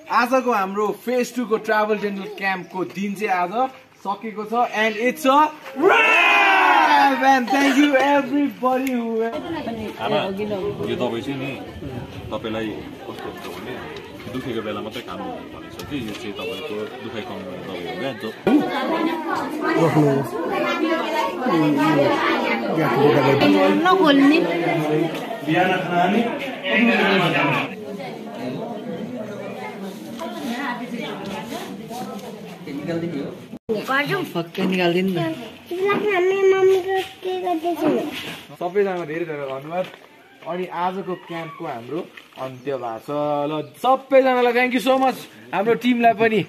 आजको हाम्रो फेज 2 को ट्राभल डेन्टल क्याम्पको दिन चाहिँ आज सकेको छ and it's a wrap and thank you everybody who आमा यो दबाई चाहिँ नि तपाईलाई कस्तो हुन्छ भने दुखेको बेला मात्रै खानु भनेछ कि यो चाहिँ तपाईको दुखाइ कम गर्ने दबाई हो क्या नखोल्ने बिहान खाने सबैजना धेरै धेरै धन्यवाद अनि आजको क्याम्पको हाम्रो अन्त्य भएको छ ल सबैजनालाई थ्यांक यू सो मच हाम्रो टिमलाई पनि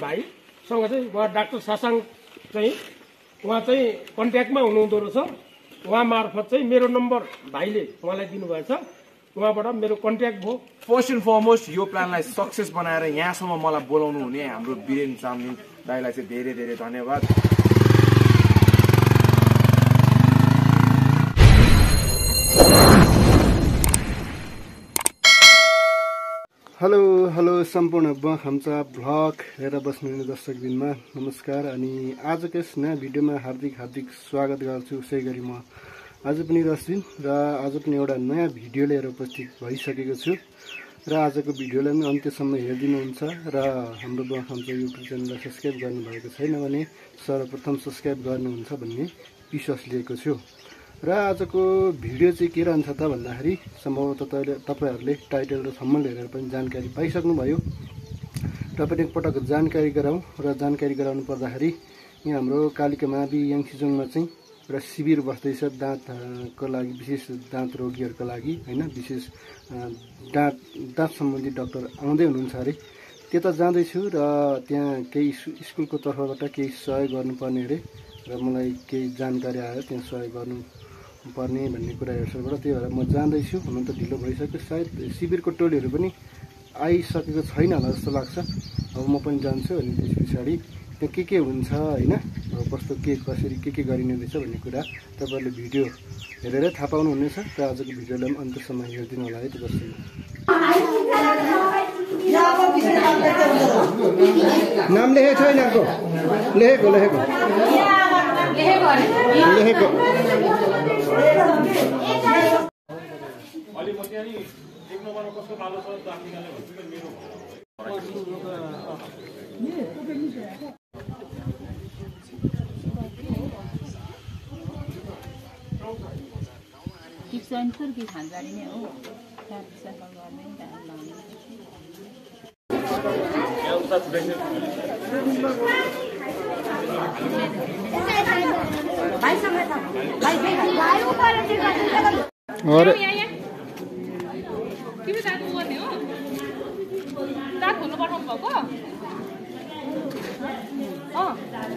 भाइसँग चाहिँ उहाँ डाक्टर सासाङ चाहिँ उहाँ चाहिँ कन्ट्याक्टमा हुनुहुँदो रहेछ उहाँ मार्फत चाहिँ मेरो नम्बर भाइले उहाँलाई दिनुभएछ उहाँबाट मेरो कन्ट्याक्ट भयो फर्स्ट एन्ड फरमोस्ट यो प्लानलाई सक्सेस बनाएर यहाँसम्म मलाई बोलाउनु हुने हाम्रो वीरेन चामलिङ दाइलाई चाहिँ धेरै धेरै धन्यवाद हेलो हेलो सम्पूर्ण खाम्चा भ्लग हेरेर बस्नुहुने दर्शक दिनमा नमस्कार अनि आजको यस नयाँ भिडियोमा हार्दिक स्वागत गर्छु उसै गरी म आज पनि रस्दिन र आज पनि एउटा नयाँ भिडियो लिएर उपस्थित भइसकेको छु र आजको भिडियोलाई पनि अन्त्यसम्म हेरिदिनुहुन्छ र हाम्रो खाम्चा युट्युब च्यानललाई सब्स्क्राइब गर्नुभएको छैन भने सर्वप्रथम सब्स्क्राइब गर्नुहुन्छ भन्ने विश्वास लिएको छु र आजको भिडियो चाहिँ के रहन्छ त भन्दाखेरि सम्भवतः तपाईहरुले टाइटल र थम्बनेल हेरेर पनि जानकारी पाइसक्नुभयो र पनि एकपटक जानकारी गराउँ र जानकारी गराउनु पर्दाखेरि यहाँ हाम्रो कालिका मावि याङसिजोङमा चाहिँ र शिविर बस्दैछ दाँतको लागि विशेष दाँत रोगीहरुको लागि हैन विशेष दाँत सम्बन्धी डाक्टर आउँदै हुनुहुन्छ अरे त्यता जाँदैछु र त्यहाँ केही स्कुलको तर्फबाट केही सहयोग गर्नुपर्ने अरे र मलाई केही जानकारी आयो त्यहाँ सहयोग गर्नु पर्ने भन्ने कुरा हेर्छबाट त्यही भएर म जाँदैछु हुन त ढिलो भइसक्यो सायद शिविरको टोलीहरू पनि आइसकेको छैन होला जस्तो लाग्छ अब म पनि जान्छु अनि त्यस पछाडि त्यहाँ के हुन्छ हैन अब कस्तो के कसरी के गरिने रहेछ भन्ने कुरा तपाईहरुले भिडियो हेरेर थाहा पाउनुहुनेछ र आजको भिडियोलाई पनि अन्त्यसम्म हेरिदिनु होला है त दर्शक नाम लेखेको छैन लेखेको अलि म त्यहाँ नि एक नम्बरमा कस्तो पालो छ दार्जिलिङले भन्छ कि मेरो सेन्टर की खानजारी नै हो सफा गर्ने टाइम लाग्ने यहाँ उता छुट्याइछ भाइ सँग त भाइ उपर चाहिँ अरे तिमी दाँत गर्ने हो दाँत खोल्नु पर्नु भएको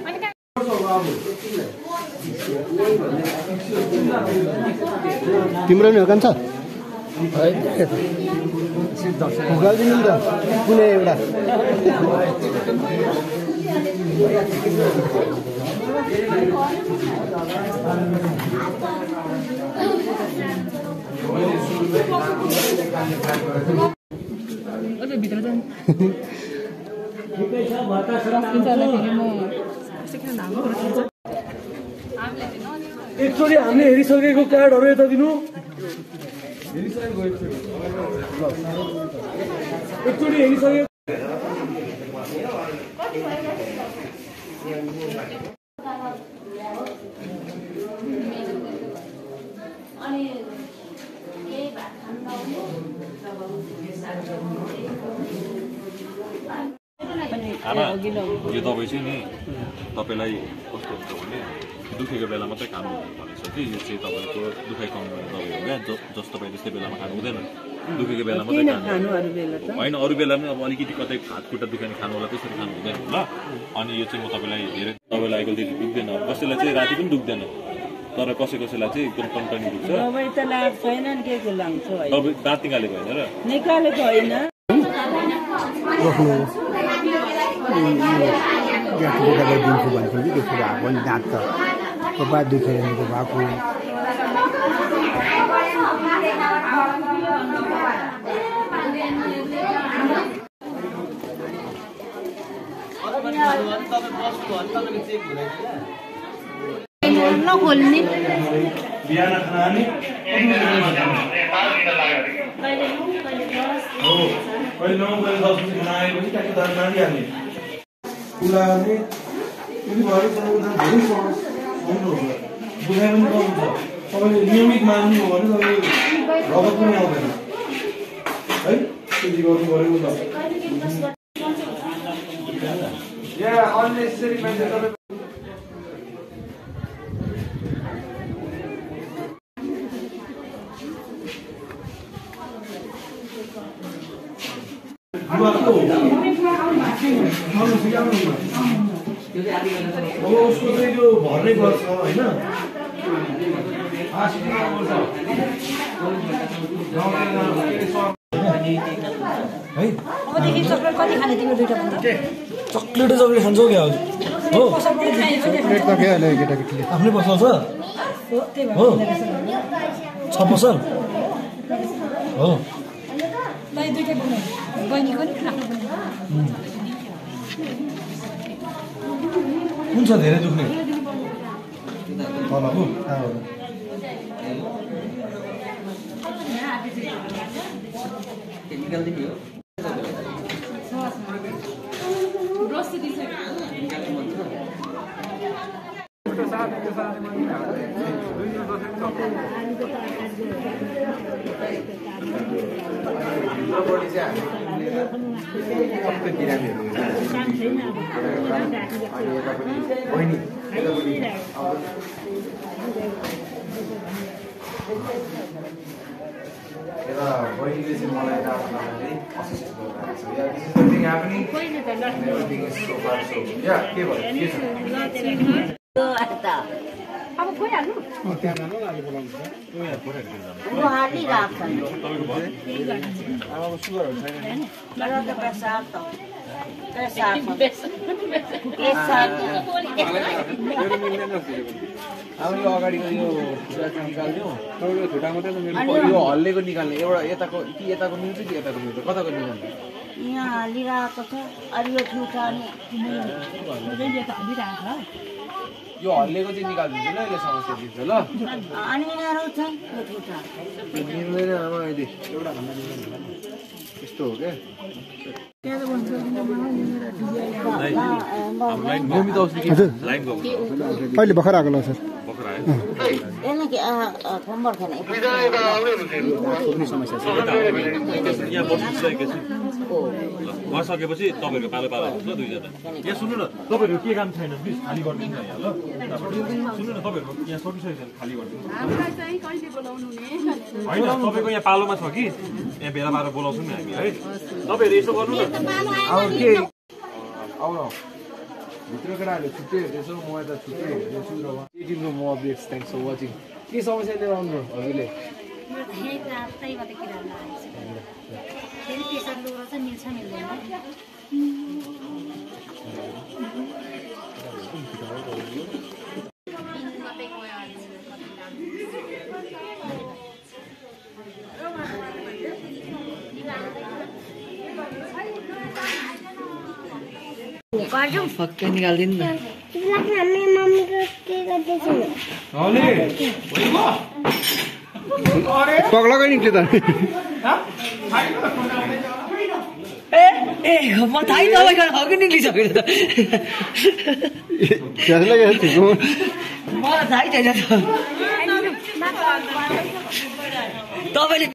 अनि तिम्रो नि हो कान्छ गालिदिनु नि त कुनै एउटा भित्र जानु एकचोटि हामीले हेरिसकेको कार्डहरू यता दिनु एकचोटि हेरिसकेको आमा यो दबाई चाहिँ नि तपाईलाई कस्तो हुन्छ भने दुखेको बेला मात्रै खानु भनेछ कि यो चाहिँ तपाईको दुखाइ कम गर्ने दबाई हो क्या जस्तो तपाईँ त्यस्तै बेलामा खानु हुँदैन दुखेको बेला मात्रै खानु होइन अरू बेला पनि अब अलिकति कतै हात खुट्टा दुख्यो भने खानु होला त्यसरी खानु हुँदैन ल अनि यो चाहिँ म तपाईँलाई धेरै तपाईँलाई आइकलदेखि दुख्दैन कसैलाई चाहिँ राति पनि दुख्दैन तर कसैलाई चाहिँ एकदम कन्टिन्यू दुख्छ तपाईँ दाँत निकालेको होइन र निकालेको होइन दिन्छु भन्थ्यो कि त्यसरी आएको नि दाँत त कपा दुखेर निको भएको नखोल्ने बिहान खाने कहिले 9 बजे 10 बजे खाना आएपछि ट्याक्कै दान मारिहाल्ने उसलाई यदि भरे चाहिँ धेरै बुझाइ पनि गर्नुहुन्छ तपाईँले नियमित मान्नु हो भने तपाईँ रगत पनि आउँदैन है त्यति गर्नु पऱ्यो त अननेसेसरी मान्छे तपाईँ अब उसको चाहिँ त्यो भर्नै गर्छ होइन चक्लेटै चक्लेट खान्छौ क्या हो चक्लेट त के अहिले केटाकेटीले आफ्नै पसल छ हो 6 पसल हो कुन छ धेरै दुख्ने तलको बहिनीले चाहिँ मलाई असिस्ट गरिरहेको छ अब गइहाल्नु अब यो अगाडिको यो निकाल्दिउँ यो खुट्टा मात्रै त मेरो यो हल्लेको निकाल्ने एउटा यताको कि यताको मिल्छ कि यताको मिल्छ कताको निकाल्ने यहाँ हालिरहेको छ अरू यो ठुटा यो हल्लेको चाहिँ निकालिदिन्छु ल यसले समस्या दिन्छ ल अनि यिनीहरू छ यो ठुटा मिल्दैन आमा अहिले एउटा भन्दा मिल्दैन यस्तो हो क्या अहिले भर्खर आएको ल सर सकेपछि तपाईँहरूको पालो पालो हुन्छ ल दुईजना यहाँ सुन्नु न तपाईँहरू के काम छैन प्लिज खाली गरिदिनु यहाँ ल सुन्नु न तपाईँहरूको यहाँ सकिसकेको छैन खाली गरिदिनु होइन तपाईँको यहाँ पालोमा छ कि यहाँ बेला पारो बोलाउँछौँ नि हामी है तपाईँहरू यसो गर्नु न अब के आउन भित्र केटाहरूले छुट्टै हेर्दैछ म यता छुट्टै हेर्दैछु र तिम्रो म अपडेट्स थ्याङ्क्स फर वाचिङ के समस्या लिएर आउनु हजुरले फक्कै निकालिदिनु न पक्लाकै निक्ल्यो त ए म थाहै नभइकन फक्कै निक्लिसक्यो त मलाई थाहै छैन त तपाईँले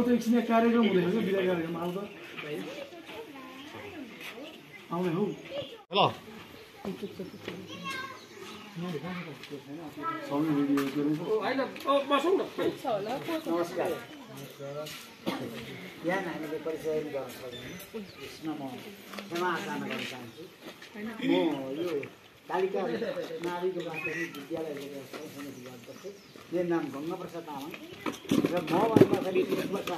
एकछिन कार्यक्रम हुँदैन कि बिदा कार्यक्रम आउँछ आउने हौ ल बिहान हामीले परिचय गर्न सक्दैनौँ यसमा म क्षमा आचरण गर्न चाहन्छु म यो कालिका नारी माध्यमिक विद्यालयको व्यवस्थापन समितिको अध्यक्ष मेरो नाम गङ्गाप्रसाद तामाङ र म भन्दाखेरि 30 वर्ष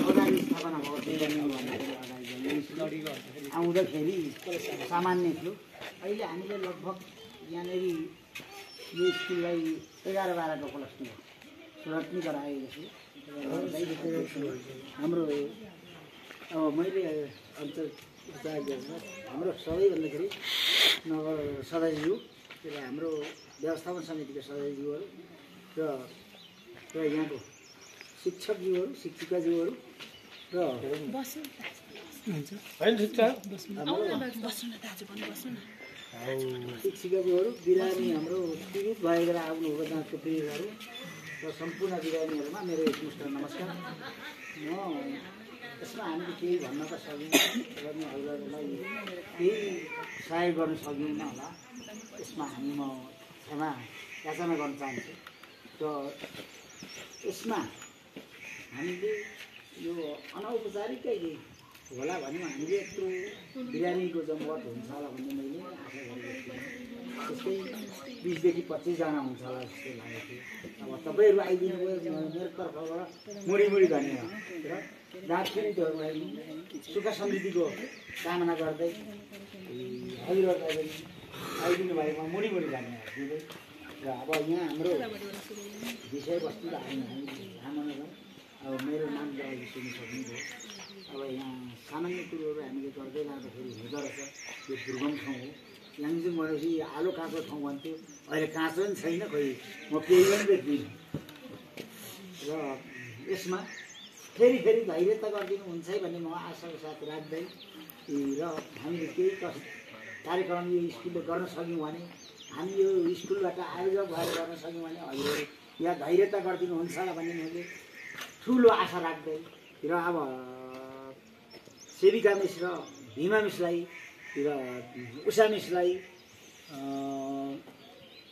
अगाडि स्थापना भएको बिरामी भन्दाखेरि अगाडि आउँदाखेरि सामान्य थियो। अहिले हामीले लगभग यहाँनिर यो स्कुललाई 11-12 उपलब्धि सुरुवात पनि गराएको छु। हाम्रो अब मैले अञ्चल हाम्रो सबै भन्दाखेरि नगर सदस्यज्यू हाम्रो व्यवस्थापन समितिका सदस्यज्यूहरू र यहाँको शिक्षकज्यूहरू शिक्षिकाज्यूहरू र शिक्षिकाज्यूहरू बिरामी हाम्रो पीडित भएर आउनुभएको जाँचको पीडितहरू र सम्पूर्ण बिरामीहरूमा मेरो एकमुष्ट नमस्कार। म यसमा हामीले केही भन्न त सकिँदैन र म हजुरहरूलाई केही सहयोग गर्न सकिँदैन होला। यसमा म क्षमा याचना गर्न चाहन्छु र यसमा हामीले यो अनौपचारिकै होला भने हामीले यत्रो बिरामीको जमघट हुन्छ होला भन्ने मैले आशा गरेको थिएँ। त्यस्तै 20 देखि 25 जना हुन्छ होला जस्तो लागेको थियो। अब तपाईँहरू आइदिनु भयो मेरो तर्फबाट मुडी धन्यवाद र दार्जिलिङहरूलाई सुख समृद्धिको कामना गर्दै हजुरहरूलाई पनि आइदिनु भएकोमा मुडी धन्यवाद दिँदै र अब यहाँ हाम्रो विषयवस्तु त हामी लामो अब मेरो नाम त अहिले सुनिसक्नुभयो। अब यहाँ सामान्य कुरोहरू हामीले गर्दै लाँदाखेरि हुँदो रहेछ। यो दुर्गम ठाउँ हो। याङजुङ भनेपछि आलो काँचो ठाउँ भन्थ्यो, अहिले काँचो पनि छैन, खोइ म केही पनि देख्दिनँ। र यसमा फेरि धैर्यता गरिदिनुहुन्छ है भन्ने म आशाको साथ राख्दै र हामीले केही कार्यक्रम यो स्कुलले गर्न सक्यौँ भने हामी यो स्कुलबाट आयोजक भएर गर्न सक्यौँ भने हजुरहरू यहाँ धैर्यता गरिदिनुहुन्छ होला भन्ने मैले ठुलो आशा राख्दै र अब सेविका मिस र भीमा मिसलाई र उषा मिसलाई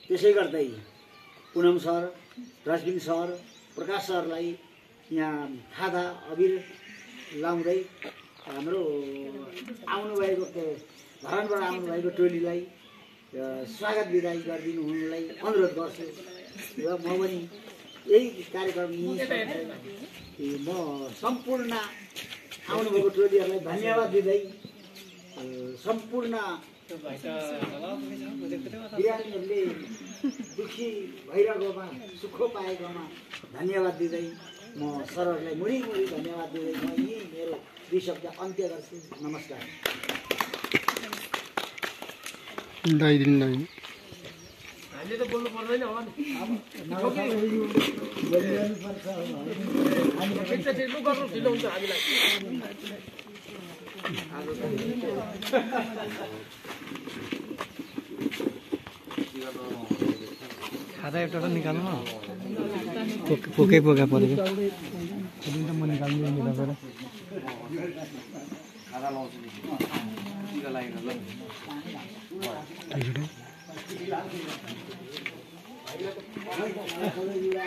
त्यसै गर्दै पुनम सर, रश्मिन सर, प्रकाश सरलाई यहाँ खादा अबिर लाउँदै हाम्रो आउनुभएको धरानबाट आउनुभएको टोलीलाई स्वागत बिदाई गरिदिनु हुनुलाई अनुरोध गर्छु। र म पनि यही कार्यक्रम म सम्पूर्ण आउनुभएको टोलीहरूलाई धन्यवाद दिँदै सम्पूर्ण बिरामीहरूले दुखी भइरहेकोमा सुख पाएकोमा धन्यवाद दिँदै म सरहरूलाई मुडी धन्यवाद दिँदै म यही मेरो 2 शब्द अन्त्य गर्छु। नमस्कार। हामीले त बोल्नु पर्दैन होला नि। एकचोटि गर्नु ढिलो हुन्छ हामीलाई। खादा एउटा निकाल्नु पोकै पोका परेको म निकाल्नु लगाएर खादा लाउँछु नि टिका लागेर ल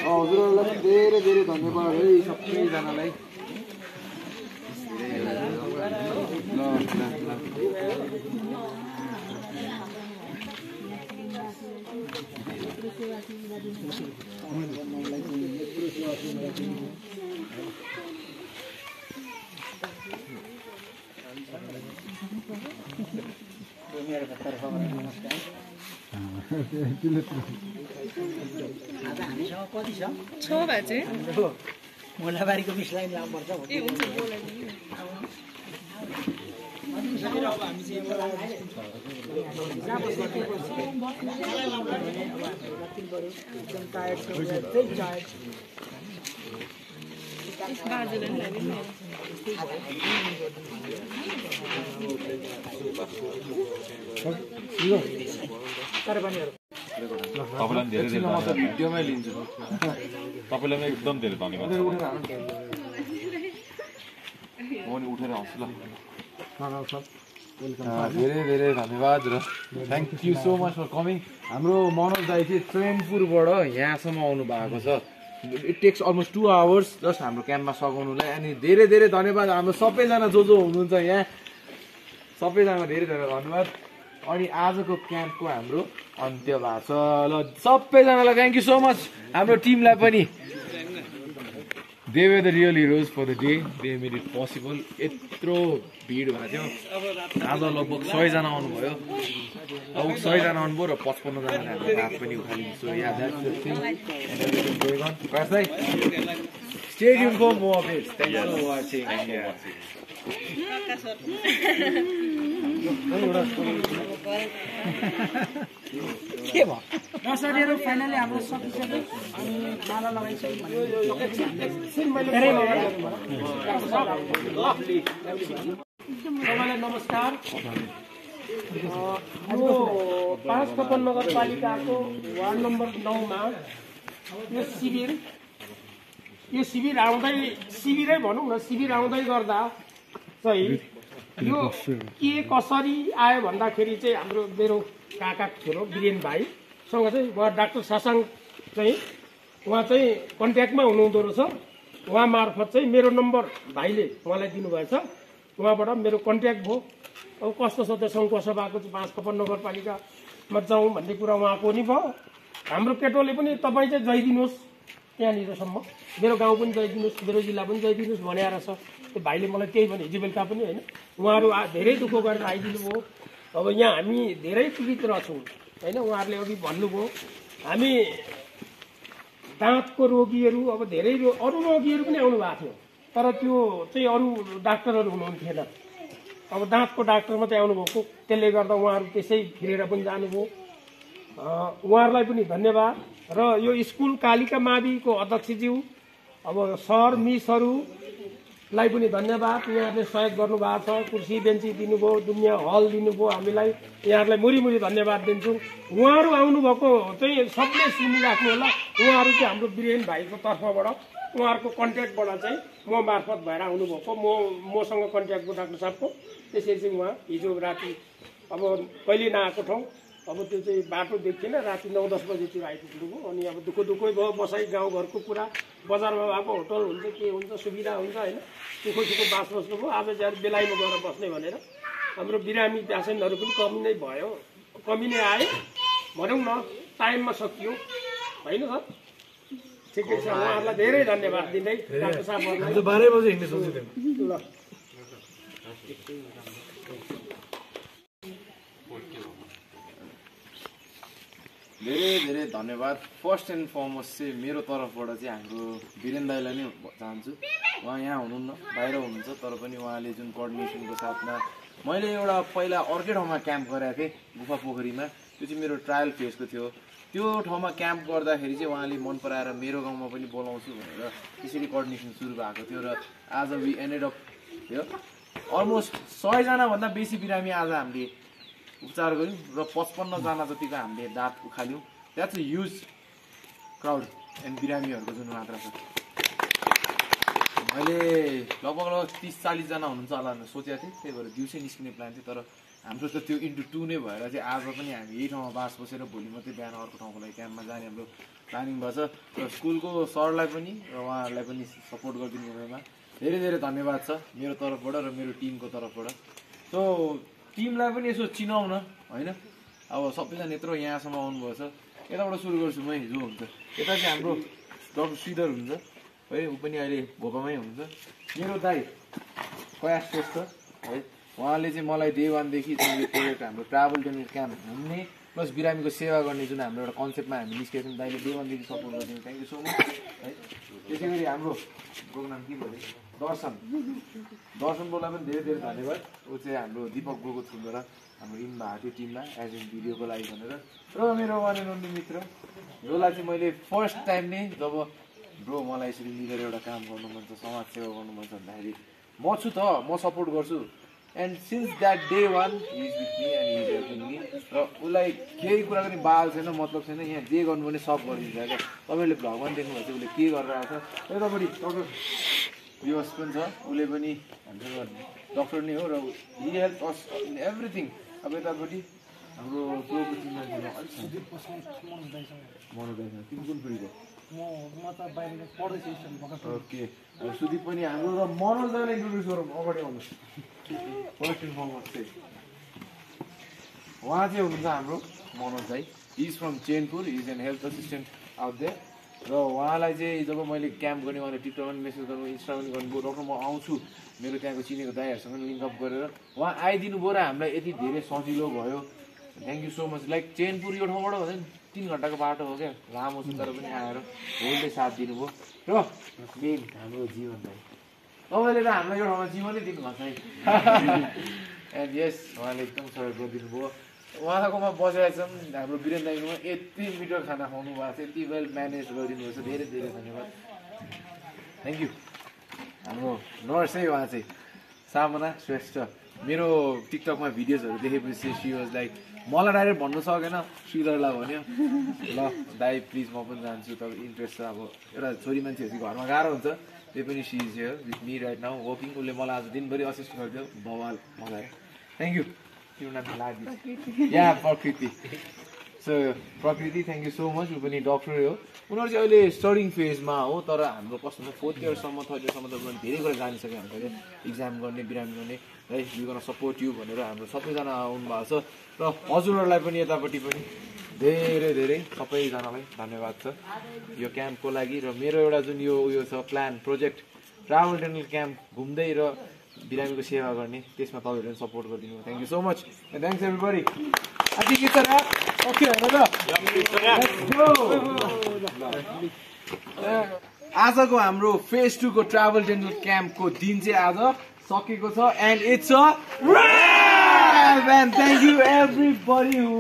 हजुरहरूलाई धेरै धेरै धन्यवाद है सबैजनालाई। हामीसँग कति छ? 6 बाजे मोलाबारीको मिसलाई लानुपर्छ। ए हुन्छ बोलाइदिनु। एकदम टायर्ड बाजेलाई पनि लाग्यो तपाईँलाई धेरै धेरै भिडियोमै लिन्छु। तपाईँलाई एकदम धेरै धन्यवाद। म नि उठेर आउँछु ल। धेरै धेरै धन्यवाद र thank you so much for coming. हाम्रो मनोज दाई चाहिँ चैनपुरबाट यहाँसम्म आउनु भएको छ। इट टेक्स अलमोस्ट 2 आवर्स जस्ट हाम्रो क्याम्पमा सघाउनुलाई। अनि धेरै धेरै धन्यवाद हाम्रो सबैजना जो हुनुहुन्छ यहाँ सबैजना धेरै धेरै धन्यवाद। अनि आजको क्याम्पको हाम्रो अन्त्य भएको छ ल। सबैजनालाई थ्याङ्क यू सो मच। हाम्रो टिमलाई पनि They were the real heroes for the day. They made it possible. यत्रो भिड भएको थियो आज लगभग 100 जना आउनुभयो अब 100 जना आउनुभयो र 55 जनाले हामीले भात पनि उखालिन्छ so yeah that's the thing and everything going on guys stay tuned for more updates. Thanks for watching. के भयो दसहराहरू फाइनली हाम्रो सकिसक्यो अनि माला लगाइसक्यो तपाईँलाई नमस्कार यो 5 कपन नगरपालिकाको वार्ड नम्बर 9 मा यो शिविर आउँदै शिविरै भनौँ न शिविर आउँदै गर्दा चाहिँ यो के कसरी आयो भन्दाखेरि चाहिँ हाम्रो मेरो काका छोरो वीरेन भाइसँग चाहिँ उहाँ डाक्टर सासाङ चाहिँ उहाँ चाहिँ कन्ट्याक्टमा हुनुहुँदो रहेछ उहाँ मार्फत चाहिँ मेरो नम्बर भाइले उहाँलाई दिनुभएछ उहाँबाट मेरो कन्ट्याक्ट भयो अब कस्तो छ त्यो सङ्घसभाको चाहिँ 5 कपन नगरपालिकामा जाउँ भन्ने कुरा उहाँको नि भयो हाम्रो केटोले पनि तपाईँ चाहिँ जइदिनुहोस् त्यहाँनिरसम्म मेरो गाउँ पनि जइदिनुहोस् मेरो जिल्ला पनि जइदिनुहोस् भनेर छ त्यो भाइले मलाई त्यही भने हिजो बेलुका पनि होइन उहाँहरू धेरै दुःख गरेर आइदिनु भयो अब यहाँ हामी धेरै पीडित रहेछौँ होइन उहाँहरूले अघि भन्नुभयो हामी दाँतको रोगीहरू अब धेरै अरू रोगीहरू पनि आउनु भएको थियो तर त्यो चाहिँ अरू डाक्टरहरू हुनुहुन्थेन अब दाँतको डाक्टर मात्रै आउनुभएको त्यसले गर्दा उहाँहरू त्यसै फिरेर पनि जानुभयो उहाँहरूलाई पनि धन्यवाद र यो स्कुल कालिका माविको अध्यक्षज्यू अब सर मिसहरूलाई पनि धन्यवाद यहाँहरूले सहयोग गर्नुभएको छ कुर्सी बेन्ची दिनुभयो दुनियाँ हल दिनुभयो हामीलाई यहाँहरूलाई मुरी धन्यवाद दिन्छु उहाँहरू आउनुभएको चाहिँ सबले सुनिराख्नु होला उहाँहरू चाहिँ हाम्रो वीरेन भाइको तर्फबाट उहाँहरूको कन्ट्याक्टबाट चाहिँ म मार्फत भएर आउनुभएको मसँग कन्ट्याक्ट भयो डाक्टर साहबको त्यसरी चाहिँ उहाँ हिजो राति अब कहिले नआएको ठाउँ अब त्यो चाहिँ बाटो देखिएन राति 9-10 बजीतिर आइपुग्नुभयो अनि अब दुःखै भयो बसाइ गाउँघरको कुरा बजारमा भएको होटल हुन्छ के हुन्छ सुविधा हुन्छ होइन सुखो बास बस्नुभयो आज चाहिँ बेलायमा गएर बस्ने भनेर हाम्रो बिरामी पेसेन्टहरू पनि कमी नै आयो भनौँ न टाइममा सकियो होइन सर ठिकै छ उहाँहरूलाई धेरै धन्यवाद दिँदै डाक्टर साहबहरूलाई 12 बजे हिँड्ने सोच्दै ल धेरै धन्यवाद फर्स्ट एन्ड फरमोस्ट चाहिँ मेरो तर्फबाट चाहिँ हाम्रो वीरेन दाइलाई नै चाहन्छु उहाँ यहाँ हुनुहुन्न बाहिर हुनुहुन्छ तर पनि उहाँले जुन कोअर्डिनेसनको साथमा मैले एउटा पहिला अर्कै ठाउँमा क्याम्प गरेको थिएँ गुफा पोखरीमा त्यो चाहिँ मेरो ट्रायल फेजको थियो त्यो ठाउँमा क्याम्प गर्दाखेरि चाहिँ उहाँले मन पराएर मेरो गाउँमा पनि बोलाउँछु भनेर त्यसरी कोअर्डिनेसन सुरु भएको थियो र आज वी एन्डेड अप यो अलमोस्ट 100 जनाभन्दा बेसी बिरामी आज हामीले उपचार गऱ्यौँ र 55 जना जतिको हामीले दाँत उखाल्यौँ that's a huge crowd and बिरामीहरूको जुन मात्रा छ मैले लगभग 30-40 जना हुनुहुन्छ होला भनेर सोचेको थिएँ त्यही भएर दिउँसै निस्किने प्लान थियो तर हाम्रो त त्यो इन्टु 2 नै भएर चाहिँ आज पनि हामी यही ठाउँमा बास बसेर भोलि मात्रै बिहान अर्को ठाउँको लागि क्याम्पमा जाने हाम्रो प्लानिङ भएछ र स्कुलको सरलाई पनि र उहाँहरूलाई पनि सपोर्ट गरिदिनु भएमा धेरै धन्यवाद छ मेरो तर्फबाट र मेरो टिमको तर्फबाट सो टिमलाई पनि यसो चिनाउन होइन अब सबैजना यत्रो यहाँसम्म आउनुभएको छ यताबाट सुरु गर्छु म हिजो हुन्छ यता चाहिँ हाम्रो डाक्टर श्रीधर हुन्छ है ऊ पनि अहिले भोकामै हुन्छ मेरो दाइ कयास श्रेष्ठ है उहाँले चाहिँ मलाई डे 1 देखि चाहिँ यो प्रोजेक्ट हाम्रो ट्राभल ट्रेनिङ क्याम्प घुम्ने प्लस बिरामीको सेवा गर्ने जुन हाम्रो एउटा कन्सेप्टमा हामी निस्केको छौँ दाइले डे 1 देखि सपोर्ट गरिदिनु थ्याङ्क यू सो मच है त्यसै गरी हाम्रो प्रोग्राम के भयो दर्शन बोला पनि धेरै धन्यवाद ऊ चाहिँ हाम्रो दिपक गोको थ्रुबाट हाम्रो इन भएको थियो टिममा एज इन भिडियोको लागि भनेर र मेरो वान एन्ड ओन्ली मित्र योलाई चाहिँ मैले फर्स्ट टाइम नै जब ब्रो मलाई यसरी मिलेर एउटा काम गर्नु मन छ समाज सेवा गर्नु मन छ भन्दाखेरि म छु त म सपोर्ट गर्छु and since that day 1 is with me and is helping me र उसलाई केही कुरा पनि बाल छैन मतलब छैन यहाँ जे गर्नु पनि सब गरिदिन्छ क्या तपाईँले भ्लगमा देख्नुभएको छ उसले के गरेर आएको छ यतापट्टि डक्टर विवास पनि छ उसले पनि हाम्रो डक्टर नै हो र he help us in everything अब यतापट्टि हाम्रो प्रोको टिममा तिमी कुन पिँढीको म त बाहिर पढ्दैछु ओके अब सुदीप पनि हाम्रो र मनोज दाइलाई इन्ट्रोड्युस गरौँ अगाडि आउनुहोस् फर्स्ट एन्ड फरमोस्ट चाहिँ उहाँ चाहिँ हुनुहुन्छ हाम्रो मनोज दाइ is from Chainpur is an health assistant out there र उहाँलाई चाहिँ जब मैले क्याम्प गर्ने उहाँले टिकटकमा पनि मेसेज गर्नु इन्स्टामा पनि गर्नुभयो डक्टर म आउँछु मेरो त्यहाँको चिनेको दाइहरूसँग लिङ्कअप गरेर उहाँ आइदिनु भयो र हामीलाई यति धेरै सजिलो भयो thank you so much like Chainpur यो ठाउँबाट भन्दा 3 घन्टाको बाटो हो क्या लामो छ तर पनि आएर होलले साथ दिनुभयो र मेन हाम्रो जीवन दाइ तपाईँले त हामीलाई यो ठाउँमा जीवनै दिनुभएको छ एन्ड यस उहाँले एकदम सहयोग गरिदिनु भयो उहाँकोमा बसेका छौँ हाम्रो वीरेन दाइकोमा यति मिठो खाना खुवाउनु भएको छ यति वेल म्यानेज गरिदिनु भएको छ धेरै धेरै धन्यवाद थ्याङ्क यू हाम्रो नर्सै उहाँ चाहिँ सामना श्रेष्ठ मेरो टिकटकमा भिडियोजहरू देखेपछि सी वाज लाइक मलाई डाइरेक्ट भन्नु सकेन श्रीधरलाई भन्यो ल दाइ प्लिज म पनि जान्छु तर इन्ट्रेस्ट छ अब एउटा छोरी मान्छेहरू चाहिँ घरमा गाह्रो हुन्छ त्यही पनि she is here with me right now working उसले मलाई आज दिनभरि असिस्ट गरिदियो बवाल मगाएर थ्याङ्क यू तिम्रो नाम लाग्यो या प्रकृति सो प्रकृति थ्याङ्क यू सो मच ऊ पनि डक्टरै हो उनीहरू चाहिँ अहिले स्टडिङ फेजमा हो तर हाम्रो कस्तो छ 4th इयरसम्म 3rd इयरसम्म त उनीहरू धेरै कुरा जानिसक्यो हामीले इक्जाम गर्ने बिरामी गर्ने है यु गर्न सपोर्ट यु भनेर हाम्रो सबैजना आउनुभएको छ र हजुरहरूलाई पनि यतापट्टि पनि धेरै धेरै सबैजनालाई धन्यवाद छ यो क्याम्पको लागि र मेरो एउटा जुन यो उयो छ plan project travel dental camp घुम्दै र बिरामीको सेवा गर्ने त्यसमा तपाईँहरूले पनि सपोर्ट गरिदिनु thank you so much and thanks everybody I think it's a wrap. Okay, आजको हाम्रो फेज 2 को ट्राभल डेन्टल क्याम्पको दिन चाहिँ आज सकेको छ and it's a wrap and thank you everybody who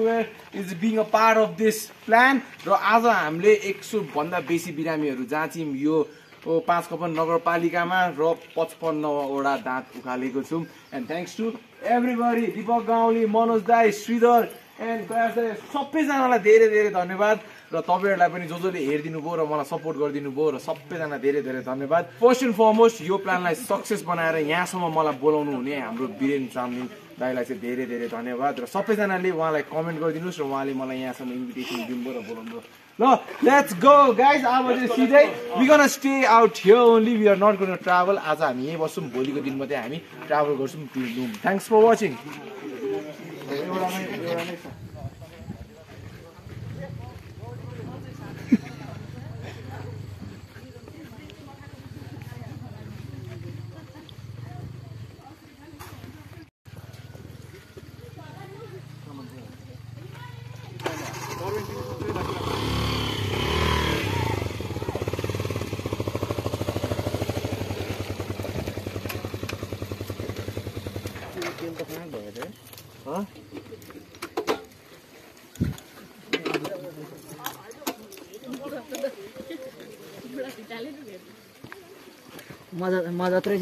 is being a part of this plan र आज हामीले 100 भन्दा बेसी बिरामीहरू जाँच्यौं यो 5 कपन नगरपालिकामा र 55 वटा दाँत उखालेको छौं and thanks to everybody Deepak Gaunli Manoj दाई श्रीधर एन्ड सबैजनालाई धेरै धेरै धन्यवाद र तपाईहरुलाई पनि जसले हेरिदिनु भयो र मलाई सपोर्ट गरिदिनु भयो र सबैजना धेरै धेरै धन्यवाद फर्स्ट एन्ड फरमोस्ट यो प्लानलाई सक्सेस बनाएर यहाँसम्म मलाई बोलाउनु हुने हाम्रो वीरेन चामलिङ दाइलाई चाहिँ धेरै धेरै धन्यवाद र सबैजनाले उहाँलाई कमेन्ट गरिदिनुस् र उहाँले मलाई यहाँसम्म इन्भिटेसन दिनुभयो र बोलाउनु भयो ल लेट्स गो गाइज अब चाहिँ सिधै we gonna stay out here only we are not gonna travel आज हामी यही बस्छौँ भोलिको दिनमा चाहिँ हामी ट्राभल गर्छौँ थ्याङ्क्स फर वाचिङ मजा त्रै छ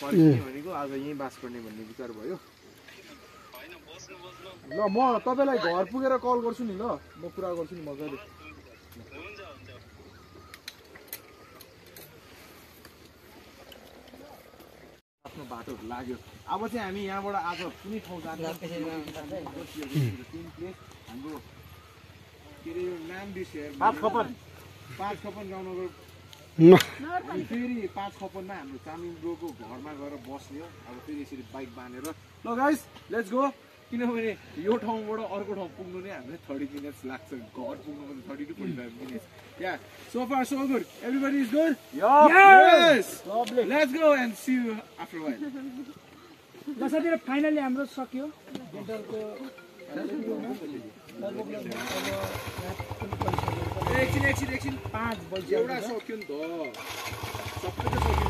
अनि भनेको आज यहीँ बास गर्ने भन्ने विचार भयो ल म तपाईलाई घर पुगेर कल गर्छु नि ल म कुरा गर्छु नि मजाले आफ्नो बाटोहरु लाग्यो अब चाहिँ हामी यहाँबाट आज कुनै ठाउँ जान्छ हाम्रो के रे नाम बिर्सेर 5 खपन गाउँमा फेरि 5 खपनमा हाम्रो चामिङ ब्रोको घरमा गएर बस्ने हो अब फेरि यसरी बाइक बानेर ल गाइस लेट्स गो किनभने यो ठाउँबाट अर्को ठाउँ पुग्नु नै हामीलाई 30 मिनट्स लाग्छ घर पुग्नु पनि 30 to 45 minutes yeah so far so good everybody is good yes lovely let's go and see you after a while ल साथीहरु फाइनली हाम्रो सकियो डेन्टलको एकछिन 5 बजे एउटा सक्यो नि त सबै त सक्यो